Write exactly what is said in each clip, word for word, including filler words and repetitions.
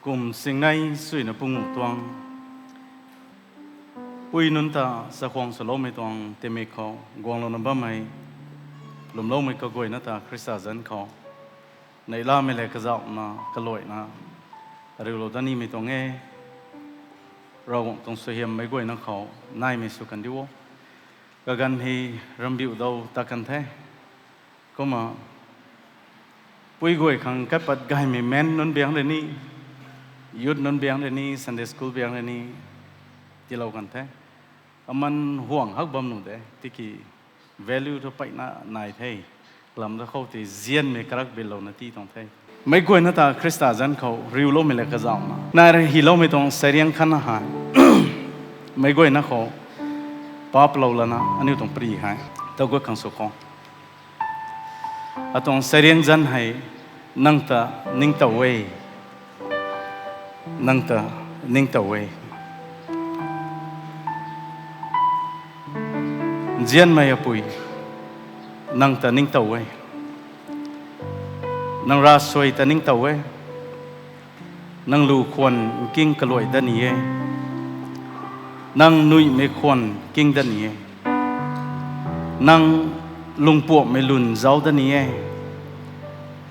Kum singnei suina pungu tuang, pui nunc ta chakhwang swloumei tuang tingmik khou guanglouna bammei, lwmloumei kaguayna ta Khrista zanc khou neihlamei le kazauhna kaluaina ariulou dat nimei tuang e. Ravguangc tuang suaihiam meic guayna khou naimei sw kan diu o. Kaganv hei rambiu dou tat kan the. Kumna pui guay khang kaipat gaymei men nunc biang rui ni, youth nunc biang rui ni, Sunday school biang rui ni tiilou kan the. Aman huang hak bam nuh de, tiki value thu peyna nai the. Lam ta khou tei nzianmei karak bilouna ti tuang the. Meic guayna ta Khrista zanc khou riuloumei le kazauhna nai rui hyloumei tuang seiriang khatna hei, meic guayna khou paplou lana aniu tuang pary hei tagut khang sw khou, atuang seiriang zanc hei, Nang ta ningtow e. Nang ta ningtow e. Nzianmei apui, nang ta ningtow e. Nang ravsuai ta ningtow e. Nang lu khwan nking kaluai dat ni e. Nang nuihmei khwan nking dat ni e. Nang lungpuamhmei lwn zauc dat ni e.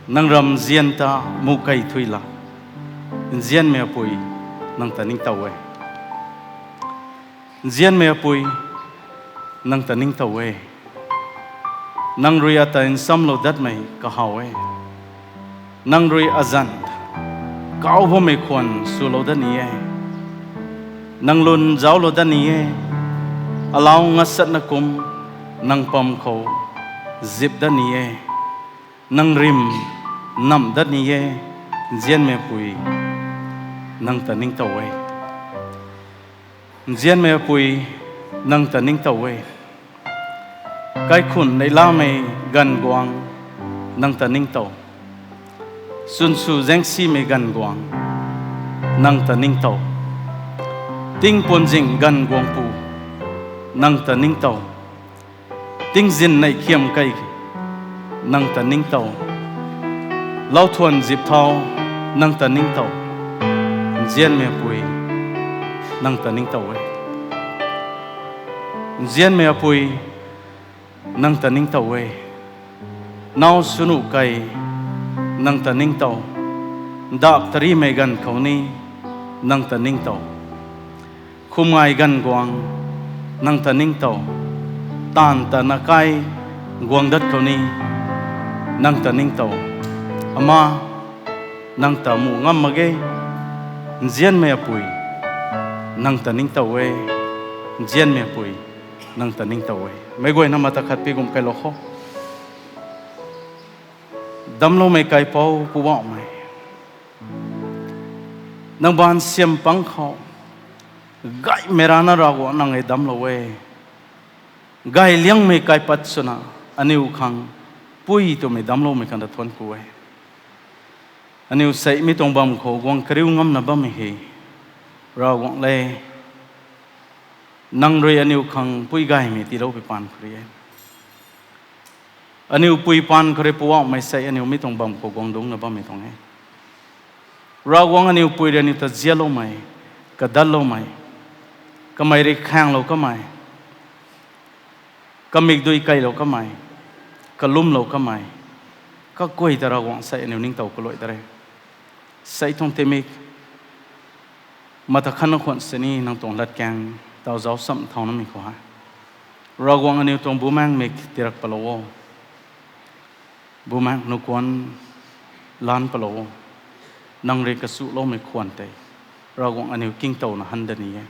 Nang ramzian ta muhkei thuy la. Nzianmei apui, nang ta ningtow e. Nzianmei apui, nang ta ningtow e. Nang rui ata nsamlou datmei kahaw e. Nang rui azanc kau bammei khwan swlou dat ni e. Nang lwn zauclou dat ni e. Alau ngasatna kum nang pam khou zip dat ni e. Nang rim namh dat ni e. Nzianmei apui, nang ta ningtow e. Nzianmei apui, nang ta ningtow e. Kaikhun neihlamei ganv guang, nang ta ningtow. Chwn sw zaengsimei ganv guang, nang ta ningtow. Tingpuanzing ganv guangpu, nang ta ningtow. Tingzin neih khiam kei, nang ta ningtow. Lauthuan zip thau, nang ta ningtow. Nzianmei apui, nang ta ningtow e. Nzianmei apui, nang ta ningtow e. Nau swnu kei, nang ta ningtow. Dak tarimei ganv khou ni, nang ta ningtow. Khumngai ganv guang, nang ta ningtow. Taanv ta na kai guang dat khou ni, nang ta ningtow. Ama, nang ta muh ngam mak ge. Nzianmei apui, nang ta ningtow e. Nzianmei apui, nang ta ningtow e. Meic guayna mata khat pi gum kailou khou. Damcloumei kaipouc Poubauhmei, nang baanv siam pang khou gaymei rana Ravguangc nang e damclou e. Gay liangmei kaipat swna aniu khang pui twmei damcloumei khang ta thuanc ku e. Aniu seimei tuang bam khou guang kariu ngamna bammei hei Ravguangc le, nang rui aniu khang pui gaymei tiiloupui paan khou rui e. Aniu pui paan khou rui Poubauhmei sei aniu mi tuang bam khou guang dungcna bammei tuang e. Ravguangc, aniu pui rui aniu ta zialoumei, kadatloumei, kamei rui khaenglou kamei, kamikdui keylou kamei, kalumlou kamei, kaguay ta Ravguangc sei aniu ningtow kaluai ta re. Sei tuang tingmik mata khatna khwan sini nang tuang latkaeng taw zauc cham thaunamei khou hei, Ravguangc, aniu tuang bumaengc mik tirak palou o. Bumaengc nuh kuan lan palou o. Nang rui kachuloumei khwan tei Ravguangc, aniu kingtowna han dat ni e.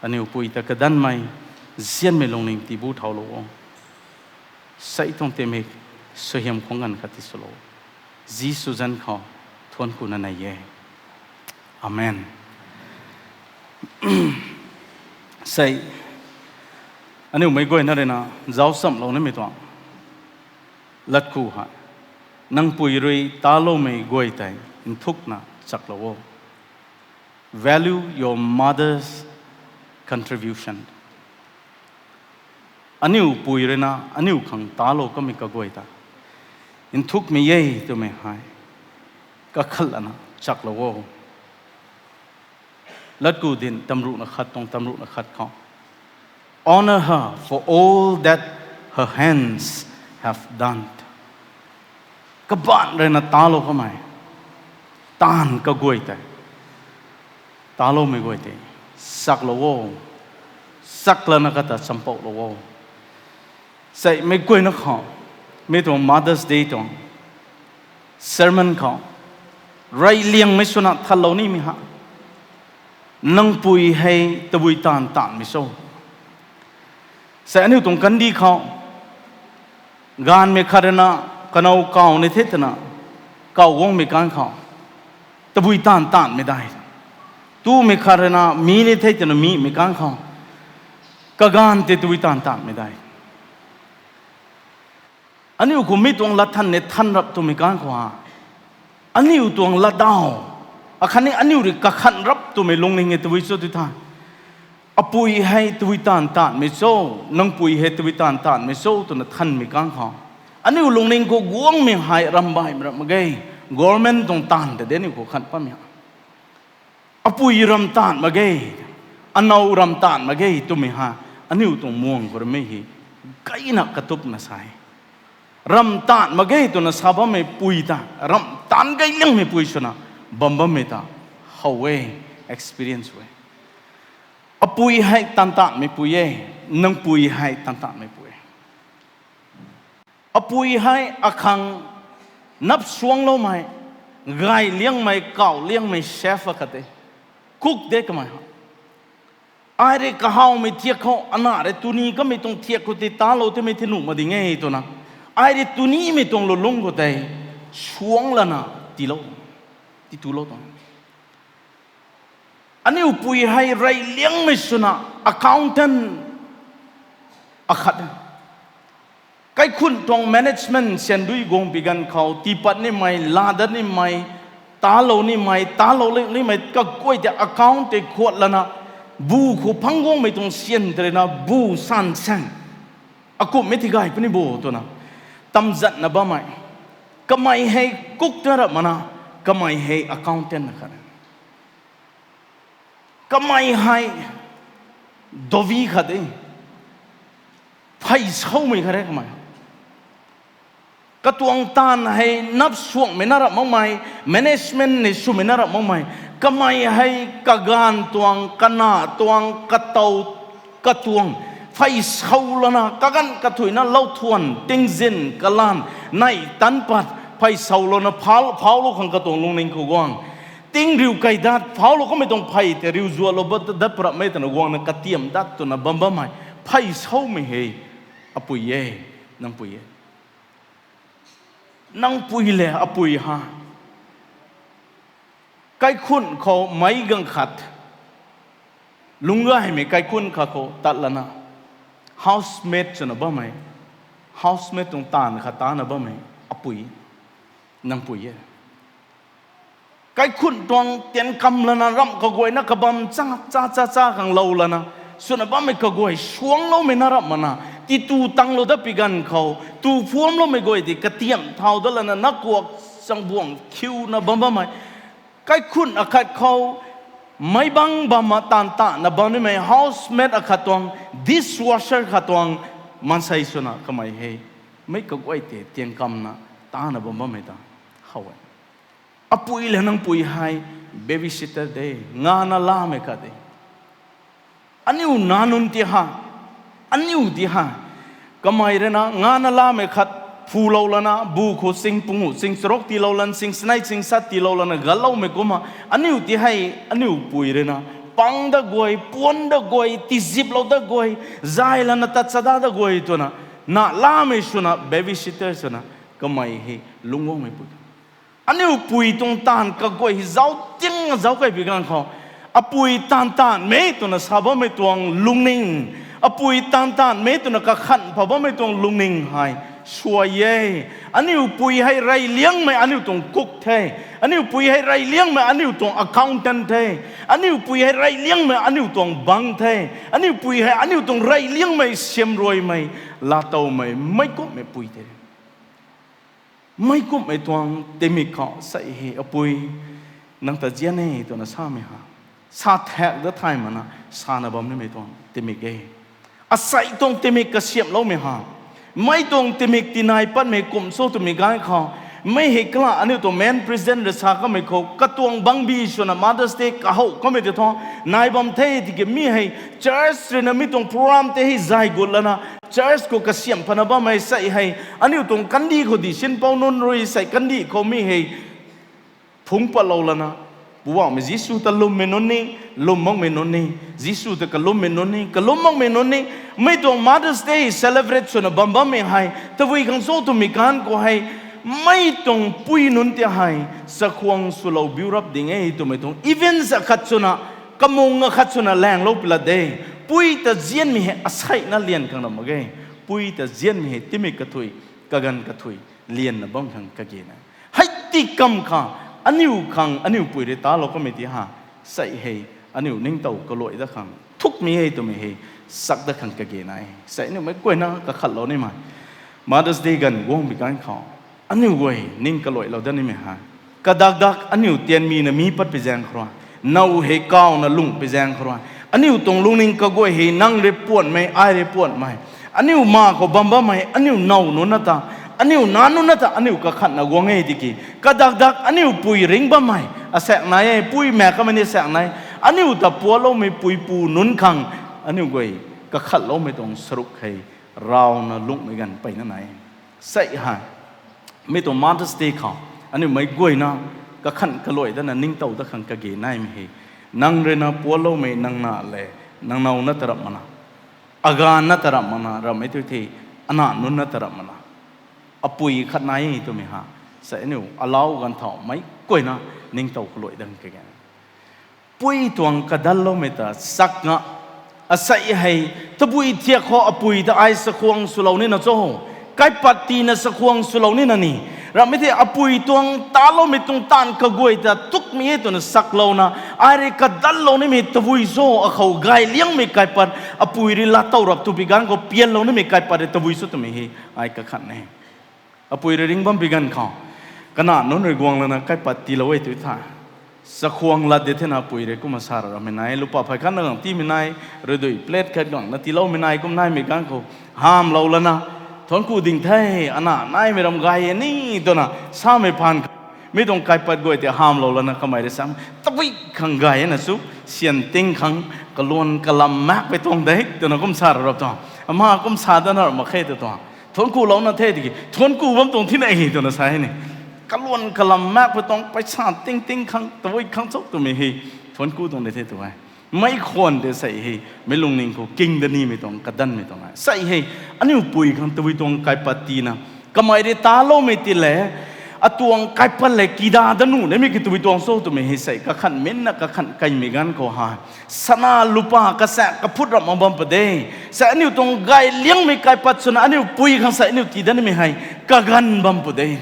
Aniu pui ta kadanmei, nzianmei lungning tiibu thaulou o. Sei tuang tingmik suaihiam khwang ganv khat tiswlou, Jisu zanc khou thuanc kuna nei e. Amen. Sei, aniu meic guayna rui na zauc chamlou nimei tuang latku hei, nang pui rui taloumei guay tei nthukna chaklou o. Value your mother's contribution. Aniu pui rui na aniu khang talou kamei kaguay ta nthukmei e twmei hei kakhatlana chaklou o. Latku din tamruhna khat tuang tamruhna khat khou, "Honor her for all that her hands have done." Kabaanc rui na talou kamei, taanv kaguay tei, taloumei guay tei, saklou o, saklana kata champoulou o. Sei meic guayna khou, mi tuang Mother's Day tuang sermon khou, reyliangmei swna thanlou nimei ha, nang pui hei tabui taanv taanvmei cho? Sei aniu tuang kandih khou, gaanvmei khat rui na, kanow kaw ni the twna, kaw guangmei kang khou, tabui taanv taanvmei dai. Tumei khat rui na, mi ni the twna, mimei kang khou, kagaanv tei tabui taanv taanvmei dai. Aniu khou mi tuang latthan ni than rap twmei kang khou ha, aniu tuang latdaw, akhatni aniu rui kakhan rap twmei lungning e tabui cho tu tha. Apui hei tabui taanv taanvmei cho, nang pui hei tabui taanv taanvmei cho twna thanmei kang khou, aniu lungning khou guangmei hei rambaimei rap mak ge, government tuang taanv ta de aniu khou khan pammei ha. Apui ram taanv mak ge, anow ram taanv mak ge twmei ha, aniu tuang muang khou rui mei hei, gayna katupna sa e. Ram taanv mak ge twna sa bammei pui ta, ram taanv gay liangmei pui swna bam bammei ta how e, experience e. Apui hei taanv taanvmei pui e, nang pui hei taanv taanvmei pui e. Apui hei akhang nap suangloumei, gay liangmei, kaw liangmei chef akhat e. Cook de kamei ha. Ai rui kahawmei thiak khou, ana rui tuni kamei tuang thiak khou tei talou timei thei nuh mak ding e twna, ai rui tunimei tuang lulung khou tei suang lana tiilou, titulou tuang. Aniu pui hei reyliangmei swna accountant akhat e. Kaikhun tuang management siandui guang pi ganv khou, tiipat nimei, laa dat nimei, talou nimei, talou nimei kaguay tei account tei khuat lana, bu khou phang guangmei tuang syan tei rui na bu san sang, akumhmei ti gay puni bo twna tamzatna bammei. Kamei hei cook ta rap mana, kamei hei accountant akhat e. Kamei hei dovi khat e, phey soumei khat e kamei. Katuang taanv hei nap suangmei na rap makmei, management ni swmei na rap makmei. Kamei hei kagaanv tuang, kana tuang, katow, katuang, phey sou lana, kaganv kathuina, lou thuan, tingzin, kalan, nei, tan pat, phey sou lana, phau, phaulou khang katuang lungning khou guang. Tingriu kei dat, phaulou kamei tuang phey tei riu zualou bat dat prapmei twna guangna katiam dat twna bam bammei, phey soumei hei apui e, nang pui e. Nang pui le apui ha. Kaikhun khou meic ganv khat, lungc gaymei kaikhun khat khou tat lana, housemaid swna bammei, housemaid tuang taanv khat tana bammei apui, nang pui e. Kaikhun tuang tian kam lana ramh kaguayna kabam cha cha cha cha khang lou lana, swna bammei kaguay suangloumei na rap mana, titu tanglou dat pi ganv khou, tu phuamloumei guay di katiam thau dat lana, nakuak changbuang khiuna bam bammei. Kaikhun akhat khou, meic bang bamna taanv tana bam nimei housemaid akhat tuang, dishwasher khat tuang, maansei swna kamei hei, meic kaguay tei tian kamna, tana bam bammei ta how e. Apui le nang pui hei babysitter de, ngana lamei khat de. Aniu nac nunc ti ha, aniu ti ha, kamei rui na ngana lamei khat phulou lana, bu khou sing pungu, sing charuk tiilou lana, sing snei, sing sat tiilou lana, galloumei kumna, aniu ti hei, aniu pui rui na, pang dat guay, puan dat guay, tiziplou dat guay, zay lana tat chada dat guay twna, nac lamei swna, babysitter swna, kamei hei lungc guangmei pui. Aniu pui tuang taanv kaguay hei zauc ting zauc kei pi ganv khou, apui taanv taanvmei twna sa bammei tuang lungning, apui taanv taanvmei twna kakhan pha bammei tuang lungning hei suai e. Aniu pui hei reyliangmei aniu tuang cook the. Aniu pui hei reyliangmei aniu tuang accountant the. Aniu pui hei reyliangmei aniu tuang bank the. Aniu pui hei aniu tuang reyliangmei siamruaimei, laatowmei, meic kumhmei pui the. Meic kumhmei tuang tingmik khou sei hei apui, nang ta zian e twna samei ha. Sa thak dat thay mana, sana bam nimei tuang timik e. Asei tuang timik kasiamhloumei ha. Mei tuang timik tinai patmei kum cho twmei ganv khou, mei hei kala aniu tuang men president rui sa kamei khou, katuang bangbi swna Mother's Day kahow kamei tei thu, nai bam the tiki mi hei church rui na mi tuang program tei hei zay gut lana, church khou kasiamh pana bammei sei hei, aniu tuang kandih khou di sin pou nunc rui sei kandih khou mi hei phungc patlou lana, Poubauhmei Jisu ta lwmmei nunc ni, lwm makmei nunc ni, Jisu ta kalummei nunc ni, kalum makmei nunc ni, mei tuang Mother's Day celebrate swna bam bammei hei tabui khang cho twmei ganv khou hei, mei tuang pui nunc tei hei chakhwang swlou biu rap ding e twmei tuang events akhat swna, kamung akhat swna langlou pui la de. Pui ta zianmei hei aseina lian khang ram mak ge. Pui ta zianmei hei timik kathui, kaganv kathui, lianna bam khang kage na. Hei ti kam kha, aniu khang aniu pui rui talou kamei ti ha, sei hei, aniu ningtow kaluai dat khang thukmei hei twmei hei, sak dat khang kage na e. Sei aniu meic guayna kakhatlou nimei, Mother's Day ganv guangmei ganv khou, aniu guay ning kaluailou dat nimei ha, kadakdak aniu tianmei na mi pat pi zaeng khou rui, now hei kawna lungh pi zaeng khou rui, aniu tuang lungning kaguay hei nang rui puanmei, ai rui puanmei, aniu ma khou bam bammei, aniu now nunc na ta, aniu nac nunc na ta aniu kakhatna guang e tiki, kadakdak aniu pui ringc bammei asaekc nai e, pui maek kamei ni saekc nai, aniu ta pualoumei puipu nunc khang, aniu guay kakhatloumei tuang saruk hei rawna lunghmei ganv mpeyna nai. Sei hei, mi tuang Mother's Day khou, aniu meic guayna kakhanh kaluai datna ningtow dat khang kage naimei hei, nang rui na pualoumei nang na le, nang now na ta rap mana, aganv na ta rap mana, rammei tu the, anac nunc na ta rap mana, apui khat nai e twmei ha, sei aniu alau ganv thau meic guayna ningtow kaluai dat khang kage. Pui tuang kadanloumei ta sak nga, asei hei, tabui thiak khou apui ta ai chakhwang swlou nina cho, kaipat tina chakhwang swlou nina ni, rammei the apui tuang taloumei tuang taanv kaguay ta tukmei e twna saklouna, ai rui kadanlou nimei tabui cho, akhou gay liangmei kaipat, apui rui lat tow rap tu pi ganv khou pianlou nimei kaipat rui tabui cho twmei hei, ai kakhan e. Apui rui ringc bam pi ganv khou, kanac nunc rui guang lana kaipat tiilou e tu tha, chakhwang lat de thena apui rui kumna sa ra rammei nai, lupa phay khatna gang tiimei nai, ruidui plate khat gang na tiiloumei nai, kum naimei ganv khou, hamlou lana, thuanc ku ding the, anac naimei ram gay e ni, twna samei phaan, mi tuang kaipat guay tei hamlou lana kamei rui sam, tabui khang gay e na chu, syan ting khang, kaluan kalam maek pui tuang de, twna kum sa ra rap tuang. Ama kum sa dana mak khe tw tuang. Thuanc kulouna the tiki, thuanc ku bam tuang thina e twna sa e ni. Kaluan kalam maek pui tuang, paisa ting ting khang, tabui khang cho twmei hei, thuanc ku tuang de the tw e. Meic khwan tei sei hei, meic lungning khou king da nimei tuang, kadanmei tuang e. Sei hei, aniu pui khang tabui tuang kaipat tina, kamei rui taloumei ti le, atuang kaipat le kida da nuh nimei ki tabui tuang cho twmei hei sei, kakhan minna kakhan kaimei ganv khou ha, sana lupa kasaek kaphut rap mak bam pu de. Sei aniu tuang gay liangmei kaipat swna aniu pui khang sei aniu tii dat nimei hei, kaganv bam pu de.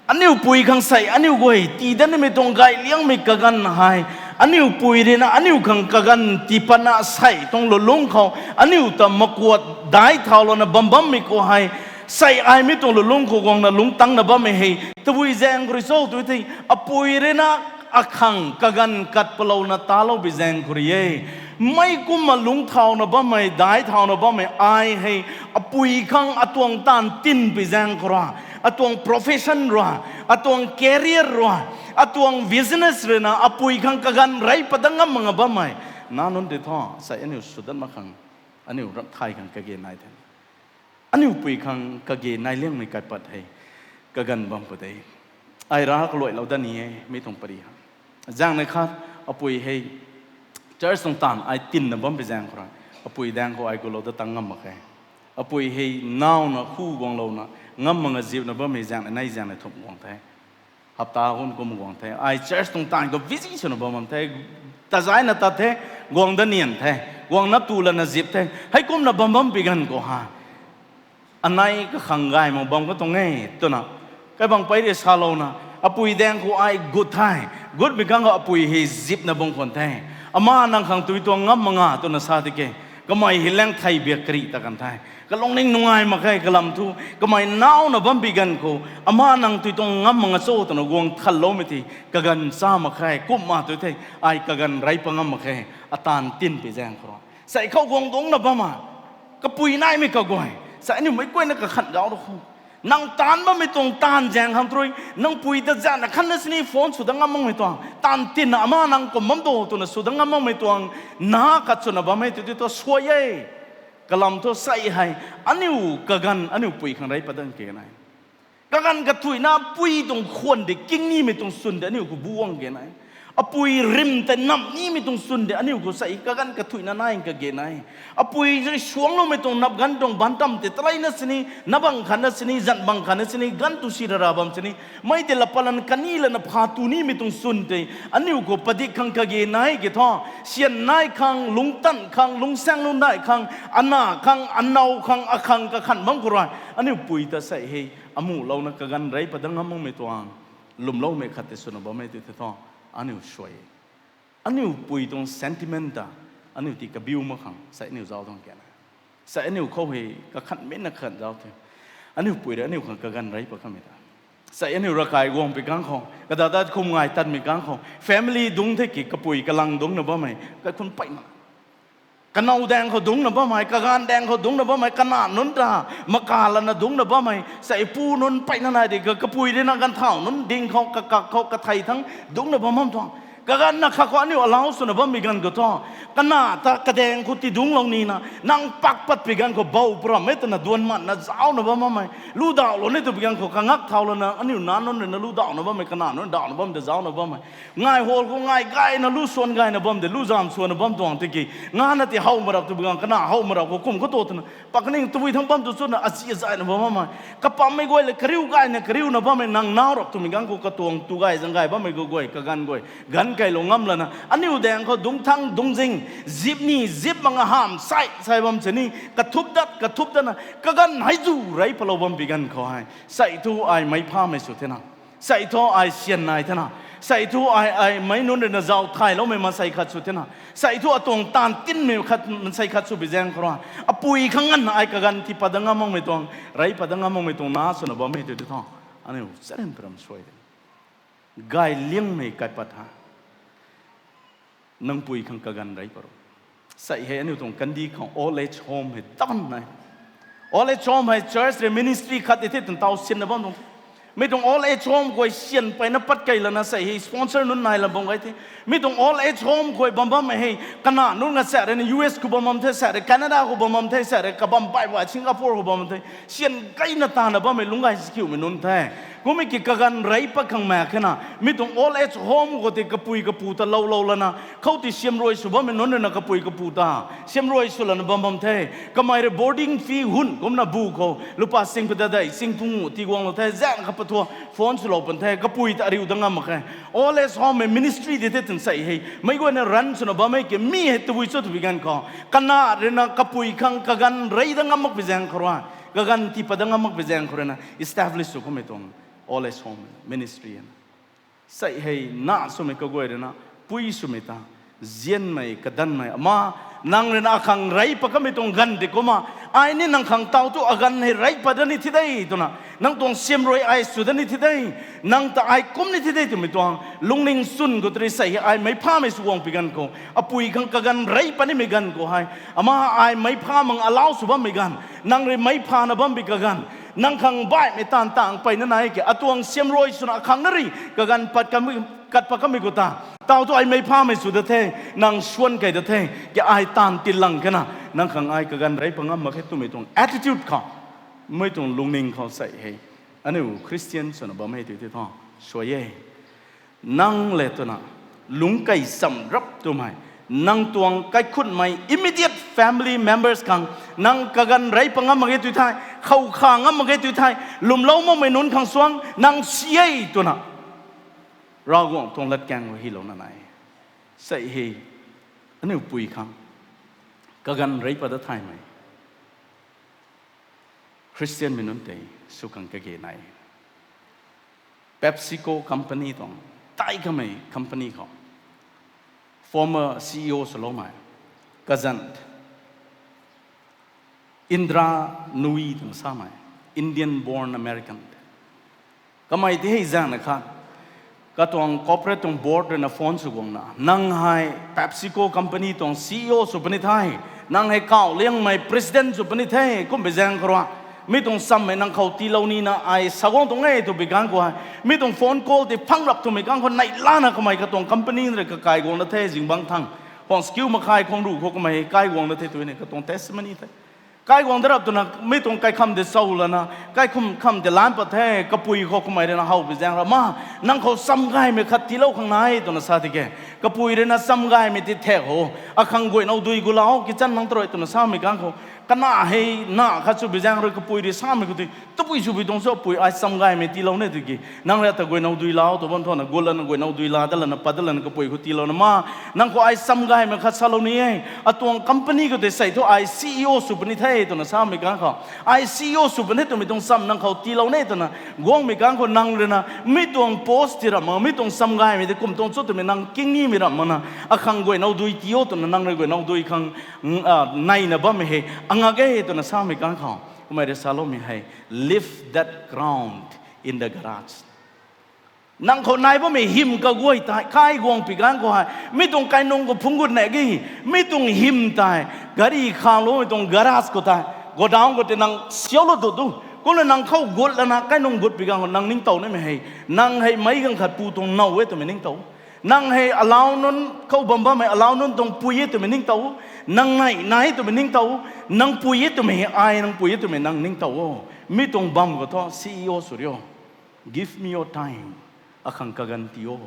Aniu pui khang sei aniu guay tii dat nimei tuang gay liangmei kaganv hei, aniu pui rui na aniu khang kaganv tii patna sei tuang lulungc khou, aniu ta makuat daic thaulouna bam bammei khou hei, sei ai mi tuang lulungc khou guangna lungc tangna bammei hei, tabui zaeng khou rui cho tu thei, apui rui na akhang kaganv kat palouna talou bi zaeng khou rui e. Meic kumna lungc thauna bammei, daic thauna bammei ai hei, apui khang atuang taanv tin pi zaeng khou rui, atuang profession rui, atuang career rui, atuang business rui na apui khang kaganv rey pat dat ngam mak nga bammei, nac nunc tei thu sei aniu sw dat mak khang, aniu rap thay khang kage nai the. Aniu pui khang kage nai liangmei kaipat hei, kaganv bam pu de. Ai ra kaluailou dat ni e, mi tuang pary ha. Zaengnei khat, apui hei, church tuang taanv ai tinna bam pi zaeng khou rui, apui daeng khou ai gulou dat tang ngam mak khe. Apui hei, nauna khu guanglouna, ngam mak nga zipna bammei zaengnei nai zaengnei thumh guang the. Hapta hun kum guang the. Ai church tuang taanv khou busy swna bam bam the. Tazaina tat the, guang dat nian the, guangna tu lana zip the. Heikumna bam bam pi ganv khou ha, anei kakhang gay mak bam kha tuang e, twna, kaibang pary rui salouna, apui daeng khou ai gut the. Gutmei khang khou apui hei zipna bam khwan the. Ama nang khang tui tuang ngam mak nga twna sa tike, Kamei hei lang thei biak karih ta kan the. Kalungning nungai mak khe kalam thu, kamei nauna bam bi ganv khou, ama nang tui tuang ngam mak nga cho twna guang thanloumei tei, kaganv cha mak khe, kumna tu the, ai kaganv rey pat ngam mak khe, ataanv tin pi zaeng khou rui. Sai khou guang dungcna bam a, kapui naimei kaguay, sai aniu meic guayna kakhanh zauc ru khou. Nang taanv bammei tuang taanv zaeng khang tu rui, nang pui ta zana khatna sini phone sw dat ngam makmei tuang, taanv tinna ama nang kum bam do twna sw dat ngam makmei tuang, na khat swna bam e tu ti tu suai e. Kalam thu sai hei, aniu kaganv, aniu pui khang rey pat dat ke nai. Kaganv kathuicna pui tuang khwan de kingnimei tuang swn de aniu khou bu guang ke nai. Apui rim tei namh nimei tuang swn de aniu khou sai kaganv kathuicna nai kage nai. Apui rui suangcloumei tuang nap ganv tuang baan tam tei taleina sini, na bang khatna sini, zan bang khatna sini, ganv tu si rara bam sini, mei tei laa pat lana kani lana pha tu nimei tuang swn tei aniu khou padik khang kage nai ke thu, syan nai khang, lungctan khang, lungcsaeng lungcdai khang, ana khang, anow khang, akhang kakhanh bam khou rui, aniu pui ta sai hei, amuhlouna kaganv rey pat dat ngam makmei tuang, lwmloumei khat tei swna bam e tu the thu, aniu suai. Aniu pui tuang sentiment ta, aniu ti kabiu mak khang sai aniu zauc tuang ke nai. Sai aniu khou hei kakhanh minna kakhanh zauc the. Aniu pui rui aniu khang kaganv rey pat kamei ta, sai aniu ravkai guang pi kang khou, kadatat khum ngai tatmei kang khou, family dungc the ki kapui kalang dungcna bammei kaikhunc peyna, kanow daeng khou dungcna bammei, kaganv daeng khou dungcna bammei, kana nunc ta maka lana dungcna bammei, sai pu nunc peyna nai di ka, kapui rui na ganv thau nunc ding khou, kakak khou, kathei thangc dungcna bam bam tuang. Kaganv na khat khou aniu alau swna bammei ganv khou thu, kana ta kadaeng khou ti dungclou nina, nang pak pat pi ganv khou bou pram e twna duan matna zaucna bam bammei, lu dauhlou ni tw pi ganv khou kangak thau lana aniu nac nunc rui na lu dauhna bammei, kana nunc dauhna bam de zaucna bammei, ngai hall khou ngai gayna lu swan gayna bam de, lu zan swanna bam tuang tiki, ngana ti how mak rap tw pi ganv, kana how mak rap khou kum khou tu twna, pakning tabui thangc bam tu chuna azi azaina bam bammei, kapammei guay le kariu gayna kariuna bammei, nang nau rap twmei ganv khou katuang tu gay zang gay bammei khou guay, kaganv guay, ganv kailou ngam lana, aniu daeng khou dungc thangc dungc zing, zip ni, zip mak nga hamh sai, sai bam sini, kathup dat, kathup datna, kaganv hei zu rey patlou bam pi ganv khou hei, sai thu ai meic phamei sw thena. Sai thu ai syan nai thena. Sai thu ai, ai meic nunc rui na zauc thayloumei maansei khat sw thena. Sai thu atuang taanv tinmei khat, maansei khat sw pi zaeng khou rui, apui khang nganvna ai kaganv ti pat dat ngam makmei tuang, rey pat dat ngam makmei tuang na swna bam e tu ti thu, aniu charyn param suai de. Gay liangmei kaipat ha. Nang pui khang kaganv rey pat ro. Sai hei aniu tuang kandih khou old age home hei tan nai. Old age home hei church rui ministry khat ti the twna taw sinna bam tuang. Mi tuang old age home khou syan peyna pat key lana sai hei sponsor nunc nai la bam gay the. Mi tuang old age home khou bam bammei hei, kana nunc nga sa rui na U S khou bam bam the, sa rui Canada khou bam bam the, sa rui kabam bai ba Singapore khou bam bam the. Syan gayna tana bammei lungc gay sikiumei nunc the. Kummei ki kaganv rey pat khang mak khe na, mi tuang old age home khou tei kapui kapu ta lou lou lana, khou ti siamruai sw bammei nunc rui na kapui kapu ta siamruai sw lana bam bam the. Kamei rui boarding fee hun kumna bu khou lupa sing padeih dei, sing phung ti guanglou the, zaeng kha pathua phone swlou pan the, kapui ta ariu dat ngam mak khe. Old age home hei ministry ti the twna sai hei, meic guayna run swna bammei ki mi hei tabui cho tw pi ganv khou, kana rui na kapui khang kaganv rey dat ngam mak pi zaeng khou rui, kaganv ti pat dat ngam mak pi zaeng khou rui na establish sw kamei tuang old age home ministry na. Sai hei na swmei kaguay rui na, pui swmei ta, zianmei, kadanmei, ama, nang rui na akhang rey pat kamei tuang ganv ti kumna, ai ni nang khang taw thu aganv hei rey pat dat ni thi de twna, nang tuang siamruai ai sw dat ni thi de, nang ta ai kum ni thi de twmei tuang lungning chwn khou tei rui sai hei ai meic phamei sw guang pi ganv khou, apui khang kaganv rey pat nimei ganv khou hei, ama ai meic pha mang alau sw bammei ganv, nang rui meic phana bam pi kaganv, nang khang baihmei taanv tang peyna nai ke, atuang siamruai swna akhang na rui kaganv pat kamei, kat pat kamei khou ta, taw thu ai meic phamei sw dat the, nang swan key dat the, ke ai taanv tilang khe na, nang khang ai kaganv rey pat ngam mak khe twmei tuang attitude khou, mei tuang lungning khou sai hei, aniu Christian swna bam hei tu ti thu, suai e. Nang le twna, lungc key cham rap twmei, nang tuang kaikhunmei immediate family members khang, nang kaganv rey pat ngam mak ge tu thei, khou kha ngam mak ge tu thei, lwmlou makmei nunc khang suang nang si e twna, Ravguangc tuang latkaeng rui hylouna nai. Sai hei, aniu pui khang kaganv rey pat dat thaymei Christianmei nunc tei sw khang kage nai. PepsiCo company tuang, tai kamei company khou former C E O swloumei, kazanc, Indra Nooyi twna samei, Indian born American. Kamei ti hei zaengna khat, katuang corporate tuang board ruina phone sw guangna, nang hei PepsiCo company tuang C E O sw puni the, nang hei kauh liangmei president sw puni the, kumbi zaeng khou rui mi tuang chammei nang khou tiilou nina ai sa guang tuang e twbi ganv khou hei, mi tuang phone call tei phang rap twmei ganv khou neih lana kamei katuang company rui kakai guangna the, zingbangc thang, khwang skiu makhai khwang ruh khou kamei kai guangna the twni katuang testimony the. Kai guang da rap twna mi tuang kaikham tei chau lana, kaikham kham tei lan pat the, kapui khou kamei ruina how bi zaeng ra ma, nang khou cham gaymei khat tiilou khang nai twna sa tiki, kapui ruina cham gaymei tei thek ho, akhang guaynow dui gulau kitchen nang tarui twna samei ganv khou, kana hei na khat sw bi zaeng rui kapui rui samei khou tei, tabui sw bi tuang sw apui ai cham gaymei tiilou ne tiki, nang rui ta guaynow dui lau tw bam thona, gut lana guaynow dui la da lana, pat da lana kapui khou tiilouna ma, nang khou ai cham gaymei khat salou ni e, atuang company khou tei sei thu ai C E O sw puni the twna samei ganv khou, ai C E O sw puni the twmei tuang cham nang khou tiilou ne twna guangmei ganv khou nang ruina mi tuang post ti ramh mak, mi tuang cham gaymei tei kum tuang chu twmei nang kingnimei ramh makna, akhang guaynow dui tii o twna nang rui guaynow dui khang, neina bammei hei angak e twna samei ganv khou, kamei rui saloumei hei, leave that crown in the garage. Nang khou nai bammei hym kaguay tei kai guang pi ganv khou hei, mi tuang kainung khou phungc gut ne ki, mi tuang hym tei, gari khaloumei tuang garage khou tei, godown khou tei nang siaulou tu tu. Kumna nang khou gut lana kainung gut pi ganv khou nang ningtow nimei hei, nang hei meic ganv khat pu tuang now e twmei ningtow. Nang hei alau nunc khou bam bammei alau nunc tuang pui e twmei ningtow. Nang nei nai twmei ningtow. Nang pui e twmei hei ai nang pui e twmei nang ningtow o. Mi tuang bam khou thu C E O sw rio. Give me your time. Akhang kaganv tii o.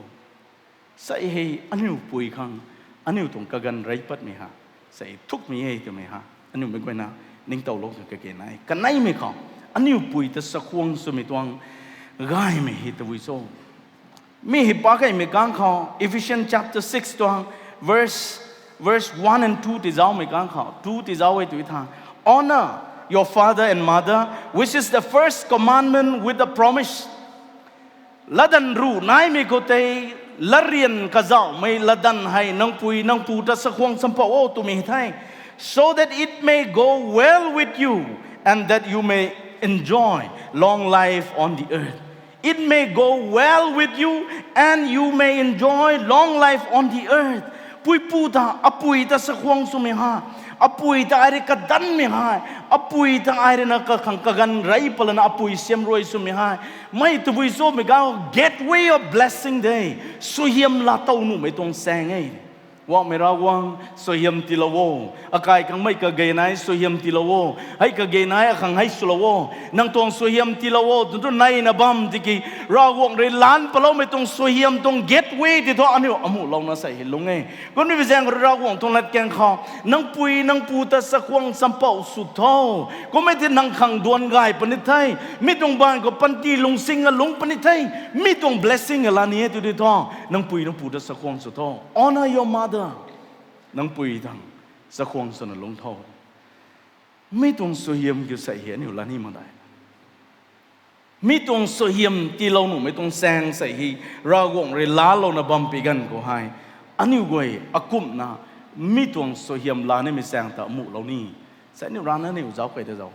Sei hei aniu pui khang, aniu tuang kaganv rey patmei ha, sei thukmei e twmei ha, aniu mei guayna ningtowlou khang kage nai. Kaneimei khou, aniu pui ta chakhwang swmei tuang gaymei hei tabui cho. Mi hei pakeimei ganv khou Ephesians chapter six tuang verse, verse one and two tei zaumei ganv khou, two tei zau e tu tha, Honor your father and mother, which is the first commandment with a promise. Latdanv ruh naimei khou tei, latryan kazauhmei latdanv hei nang pui nang pu ta chakhwang champouh o twmei the, so that it may go well with you and that you may enjoy long life on the earth. It may go well with you and you may enjoy long life on the earth. Puipu ta, apui ta chakhwang swmei hei, apui ta ai rui kadanmei hei, apui ta ai rui na kakhang kaganv rey pat lana apui siam rui swmei hei, mei tabui cho mei ganv gateway of blessing de, suaihiam laatow nuhmei tuang saeng e. Guangmei Ravguangc, suaihiam tiilou o. Akai khang mei kage nai, suaihiam tiilou o. Hei kage nai, akhang hei swlou o. Nang tuang suaihiam tiilou o twna tu neina bam tiki, Ravguangc rui lan paloumei tuang suaihiam tuang gateway tei thu aniu amuhlouna sei hei lung e. Kumni bi zaeng rui Ravguangc tuang latkaeng khou, nang pui nang pu ta chakhwang champouh sw tho. Kummei tei nang khang duan gay puni the. Mi tuang baanv khou panty lungsing alung puni the. Mi tuang blessing ala ni e tu di tho. Nang pui nang pu ta chakhwang sw tho. Honor your mother. Nang pui tang chakhwang swna lung tho. Mi tuang suaihiam kiu sei hei aniu la ni mak dai. Mi tuang suaihiam tiilou nuhmei tuang saeng sei hei Ravguangc rui laalouna bam pi ganv khou hei, aniu guay akumhna mi tuang suaihiam la nimei saeng ta amuhlou ni. Sei aniu rana aniu zauc kei ta zauc.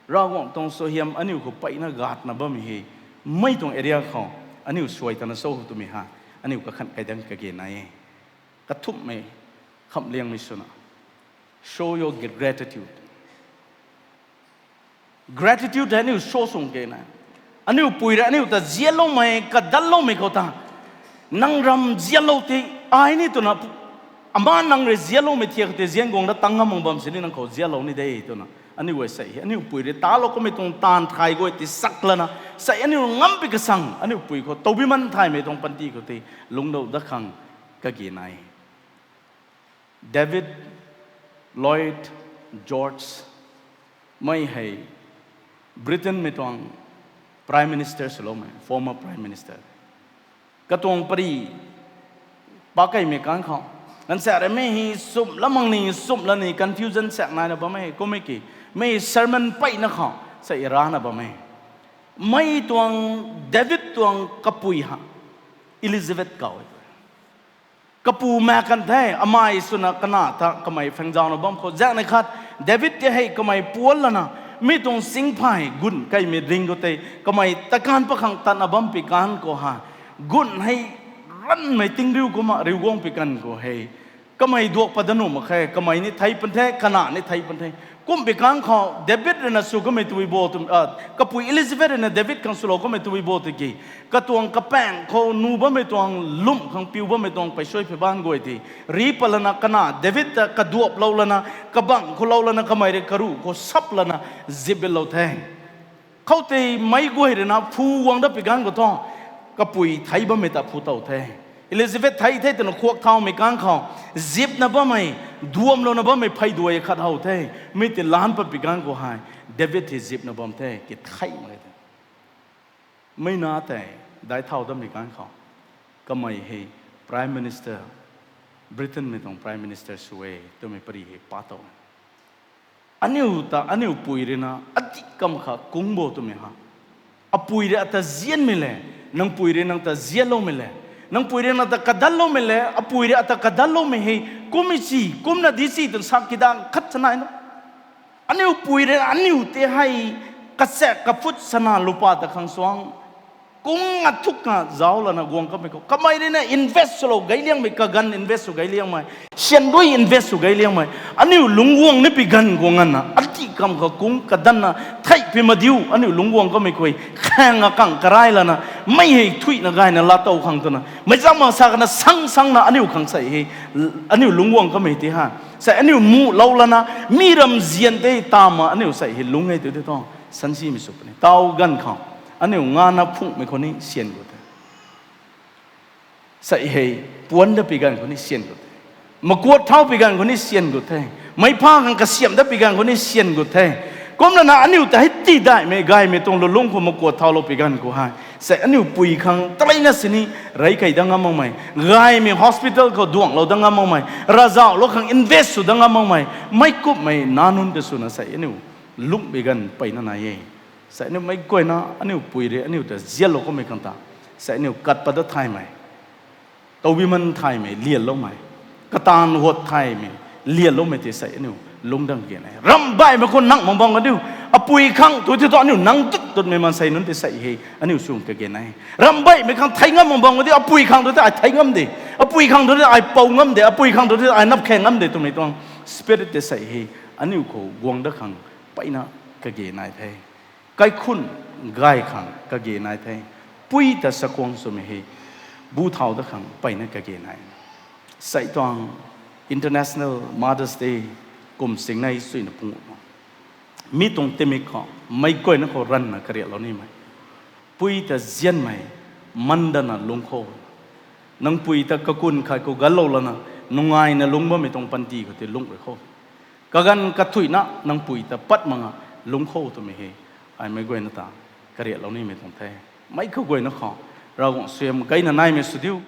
Ravguangc tuang suaihiam aniu khou peyna gatna bammei hei, mei tuang area khou aniu suai tana cho twmei hei, aniu kakhan kei dang kage nai e. Kathumhmei, khamhliangmei swna, show your gratitude. Gratitude hei aniu show sw kena, aniu pui rui aniu ta zianloumei, kadanloumei khou ta, nang ram zianlou tei, ai ni twna, ama nang rui zianloumei thiak tei zian guang da tang ngam mak bam sini nang khou zianlou ni de twna aniu guay sei hei aniu pui rui talou kummei tuang taanv thay guay tei sak lana, sei aniu ngam pi kasang aniu pui khou towbi man thaymei tuang panty khou tei lungclou dat khang kage nai. David Lloyd George, mei hei Britainmei tuang Prime Minister swloumei, former Prime Minister. Katuang pari pakeimei kang khou, ganv sa rui mei hei sumh la mak ni, sumh la ni confusion sak naina bam e, kummei ki, mei sermon peyna khou sei rana bam e. Mei tuang, David tuang kapui ha, Elizabeth kau e. Kapu maek kan the, amei swna kana ta kamei phangzauna bam khou. Zaengnei khat, David tei hei kamei puan lana, mi tuang singphay gun kaimei ring khou tei, kamei takan pakhang tatna bam pi kan khou ha. Gun hei ranmei tingriu kumna riu guang pi kan khou hei. Kamei duak pat dat nuh mak khe, kamei ni thei pan the, kana ni thei pan the. Kum pi kan khou, David rui na sw kamei tui bo tw, ah, kapui Elizabeth rui na David khang swlou kamei tui bo tiki. Katuang kapaeng khou nu bammei tuang, lwm khang piu bammei tuang pei suai phi ban guay ti. Ri pat lana kana David ta kaduaplou lana, kabang khou lou lana kamei rui karuh khou sap lana, zip bitlou the. Khoutei meic guay rui na phu guang dat pi kan khou thu, kapui thei bammei ta phu tow the. Elizabeth thei the twna khuak thaumei kan khou, zipna bammei, duamlouna bammei phey duai khat how the. Mi tei lan pat pi kan khou hei, David hei zipna bam the, ki thei mak the. Mei na tei, dai thau dammei kan khou. Kamei hei Prime Minister, Britainmei tuang Prime Minister sw e, twmei pari hei pa tow. Aniu ta, aniu pui rui na, adih kam kha kung bo twmei ha. Apui rui ata zianmei le, nang pui rui nang ta zianloumei le, nang pui rui nang ta kadanloumei le, apui rui ata kadanloumei hei, kummei si, kumna di si twna sa kidang khat sa nai na. Aniu pui rui aniu tei hei, kachaek kaphut sana lupa ta khang suang. Kung athuk na zauc lana guang kamei khou. Kamei rui na invest swlou gayliangmei, kaganv invest sw gayliangmei. Syan rui invest sw gayliangmei. Aniu lungc guang ni pi ganv guang nganvna. Adih kam kha kung kadanna thei pi madiu. Aniu lungc guang kamei khou. Khaeng akang karai lana. Mei hei thuina gayna laa tow khang twna. Meic zam mang sa kana sang sangna aniu khang sei hei. Aniu lungc guang kamei tei ha. Sei aniu muhlou lana. Mi ram zian tei tama aniu sei hei lungc e tu tei tuang. Sansimei sw puni. Taw ganv khou. Aniu ngana phunghmei khou ni syan gut the. Sei hei, puan dat pi ganv khou ni syan gut the. Makuat thau pi ganv khou ni syan gut the. Meic pha khang kasiamh dat pi ganv khou ni syan gut the. Kumna na aniu ta hei tidaihmei, gaymei tuang lulungc khou makuat thaulou pi ganv khou hei. Sei aniu pui khang taleina sini, rey kei dat ngam makmei. Gaymei hospital khou duanglou dat ngam makmei. Ravzauhlou khang invest sw dat ngam makmei. Meic kupmei na nunc ta swna sei aniu lungh pi ganv peyna nai e. Sei aniu meic guayna, aniu pui rui, aniu ta zianlou kummei khang ta. Sei aniu kat pat dat thaymei. Taubiman thaymei, lianloumei. Kataanv huat thaymei, lianloumei tei sei aniu lungc dang kage nai. Ramhbaihmei khou nang mak bam kadiu. Apui khang tu tei tu aniu nang tut tutmei maansei nunc tei sei hei, aniu sw kage nai. Ramhbaihmei khang thei ngam mak bam kadiu, apui khang tu tei ai thei ngam de. Apui khang tu tei ai pou ngam de, apui khang tu tei ai nap khe ngam de twmei tuang. Spirit tei sei hei, aniu khou guang dat khang, peyna kage nai the. Kaikhun gay khang kage nai the. Pui ta sakuang swmei hei, bu thau dat khang peyna kage nai. Sei tuang International Mother's Day kum singnei suina pung. Mi tuang timik khou, meic guayna khou ranvna kariaklou nimei. Pui ta zianmei, mandana lungc khou. Nang pui ta kakun khat khou ganlou lana, nungaina lungc bammei tuang panty khou tei lungc rui khou. Kaganv kathuina, nang pui ta pat mak nga, lungc khou twmei hei. Ai meic guayna ta, kariaklou nimei tuang the. Meic kaguayna khou, Ravguangc suaihiam gayna naimei sw diu.